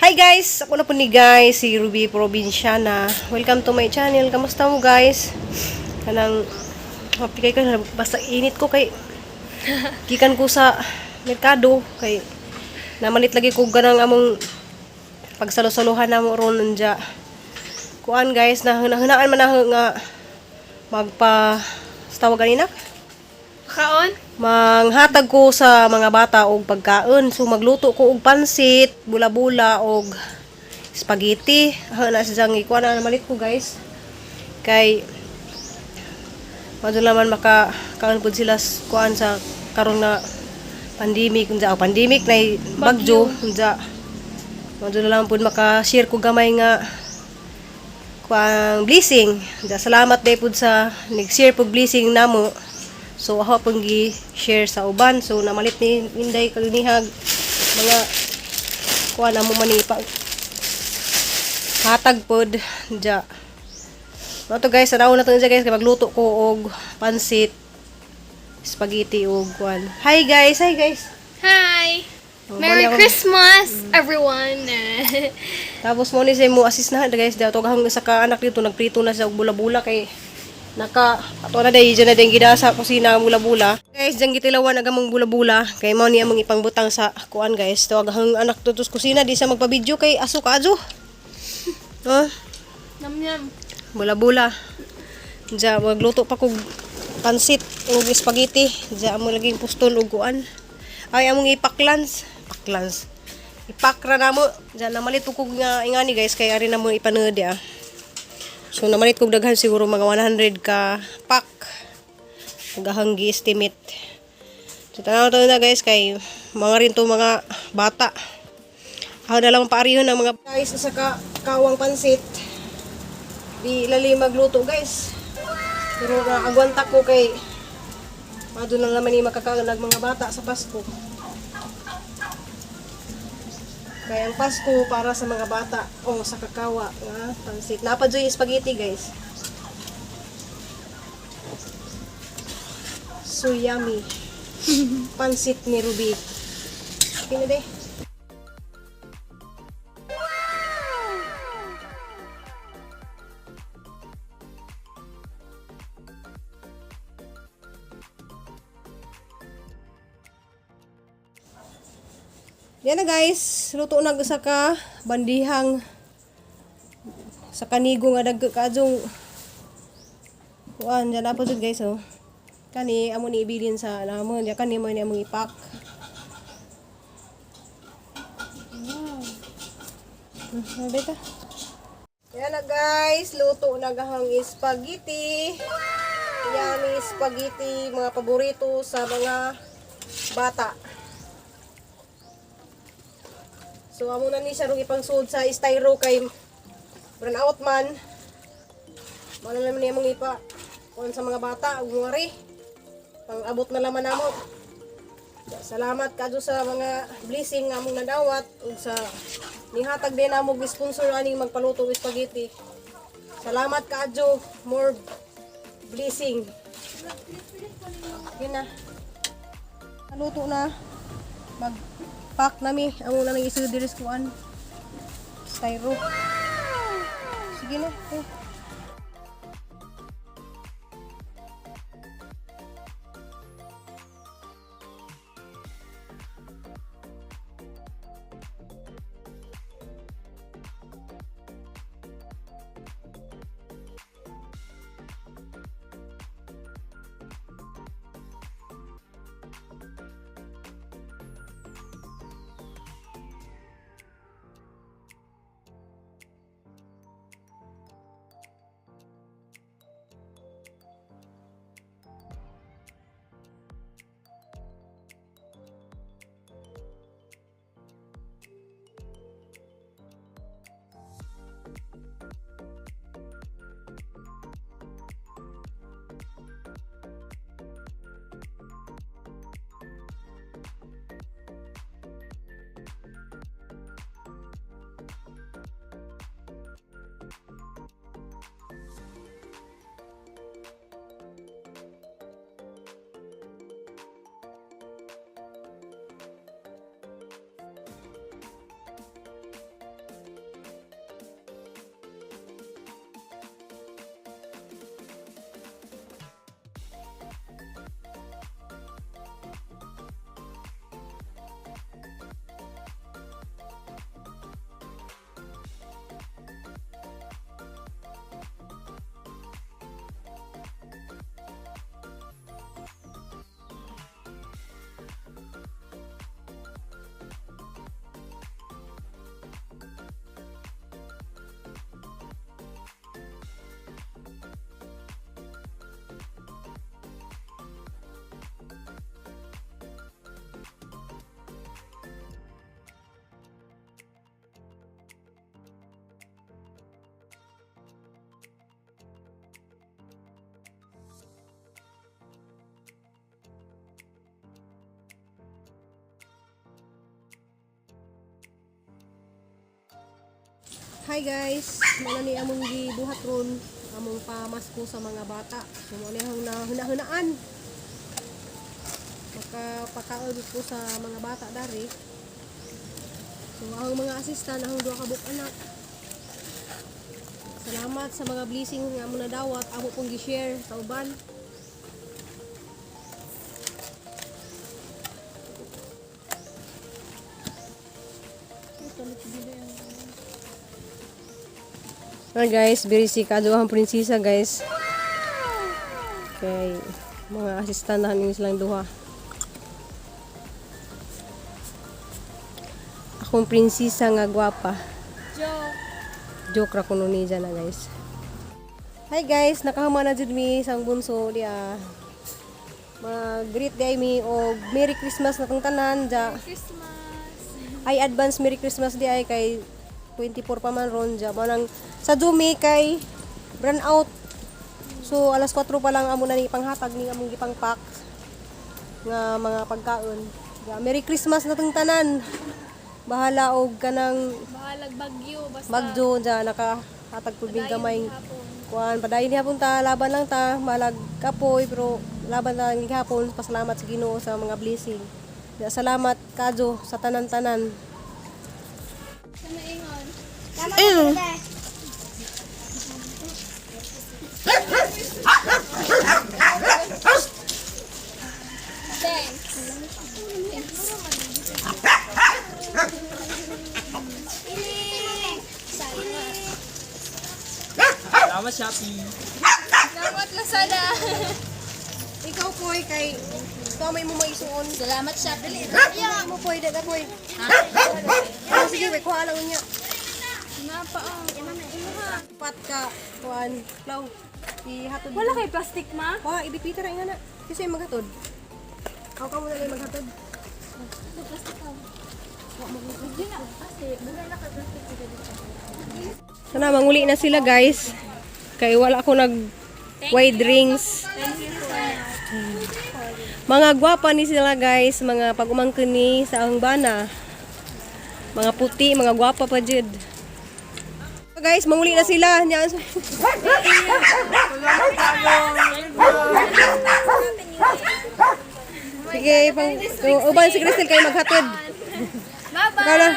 Hi guys! Ako na po ni guys, si Ruby Provinciana. Welcome to my channel. Kamusta mo, guys? Kanang happy kay ka, basta init ko kay gikan ko sa merkado kay namalit lagi ko ganang among pagsalo-saluhan namo ron nanja. Kuan guys, nahinaan man na nga magpa sa tawag ganina? Kaon? Manghatag ko sa mga bata og pagkaon. So magluto ko og pansit, bula-bula og spaghetti. Ah, na siyang ikuan na namalit ko, guys. Kay madto naman maka kaon pud sila kuan sa karon na pandemic unsa, oh, pandemic na bagyo unsa. Madto na lang pud maka-share ko gamay nga kuang blessing. Unsa, salamat day pud sa nag-share pud blessing namo. So ako pong gi-share sa uban. So namalit ni Inday kaginihag mga kuan amo man ni pa hatag pod ja. Mao to guys, tanaw na to niya guys kay magluto ko og pansit, spaghetti og kuan. Hi guys, hi guys. Hi! Oh, Merry mali ako- Christmas, everyone! Tapos mo ni siya mo assist na guys, dato hanggang sa ka anak dito nagprito na siya og bula-bula kay naka ato na day dyan na din gida sa kusina ang bula-bula. Guys, dyan gitilawan ang among bula-bula kay mao niya among ipangbutang sa kuan guys. Tawag ang anak to sa kusina, di siya magpa-video kay aso ka ajo. Oh, Nam yam. Bula-bula. Diya magluto pa kog pansit ug spaghetti. Diya amo laging pustol og kuan. Ay, among ipaklans, paklans. Ipakra na mo. Diya namalit po kog nga ingani guys kay ari na mo ipanood ah. So namalit kog daghan, siguro mga 100 ka pack. Nagahang gi-estimate. So tanaw to na guys kay mga rin to mga bata. Ako na lang paarihon ng mga guys sa ka kawang pansit. Di lali magluto guys. Pero naagwanta ko kay mado lang naman ni makakalag mga bata sa Pasko. Kaya ang Pasko para sa mga bata o sa kakawa nga pansit. Napa yung spaghetti guys. So yummy. Pansit ni Ruby. Okay na de. Yan na guys, luto na sa ka bandihang sa kanigo nga dag kaadjong kuan diyan na po jud guys, oh. Kani amo ni ibilin sa lamon, ya kani mo ni among ipak. Beta. Yan na guys, luto na gahang spaghetti. Yummy spaghetti, mga paborito sa mga bata. So amo na ni siya rong ipangsud sa styro kay run out man. Mao na naman niya mong ipa kuan sa mga bata ug mga ri. Pang-abot na laman namo. Salamat kadto sa mga blessing nga among nadawat ug sa nihatag din namo og sponsor aning magpaluto og spaghetti. Salamat kaadyo, more blessing. Yun na. Luto na. Mag-pack nami. Amo na nang isud diri sa kuan. Styro. Sige na. Eh. Hi guys, mao ni among gibuhat ron among pamasko sa mga bata. So mao ni ang nahuna-hunaan. Makapakaon ko sa mga bata dari. So ang mga assistant ang duha ka buok anak. Salamat sa mga blessing nga amo nadawat, amo pong gi-share sa uban. Hi guys, very sikado ang prinsesa guys. Okay, mga assistant na ninyo silang duha. Akong prinsesa nga gwapa. Joke. Joke ra kuno ni dyan na guys. Hi guys, nakahama na jud mi sang bunso diya. Mag-greet di ay mi og Merry Christmas na tong tanan ja. Christmas. Ay, advance Merry Christmas di ay kay 24 pa man ron ja. Mao nang sa Dumi kay brand out. So alas 4 pa lang amo na ni panghatag ni among gipangpack nga mga pagkaon. Ja, Merry Christmas na tong tanan. Bahala og kanang Bahalag bagyo. Basta. bagyo ja, nakahatag pud mig gamay. Hapon. Kuan padayon hapon ta, laban lang ta, malag kapoy pero laban ta gihapon. Pasalamat sa Ginoo sa mga blessing. Ja, salamat kadyo sa tanan-tanan. Sana ingon. Thanks. Salamat, Shopee. Salamat Lazada. Ikaw poy kay kamay mo maisuon. Salamat siya. Dali. Iya mo poy daga poy. Ah, sige, wait, kuha lang niya. Napa ang. Pat ka kuan, Flaw. Ihatod. Wala kay plastic ma? Kuha, ibitwita ra nga na. Kasi maghatod. Ako ka muna lang maghatod. Sana manguli na sila guys. Kay wala ako nag wide rings. Mga gwapa ni sila guys, mga pag-umangkin ni sa ang bana. Mga puti, mga gwapa pa jud. Guys, manguli na sila. Nya- Sige, pang, uban si Crystal kay maghatod. Bye-bye. Ikaw na.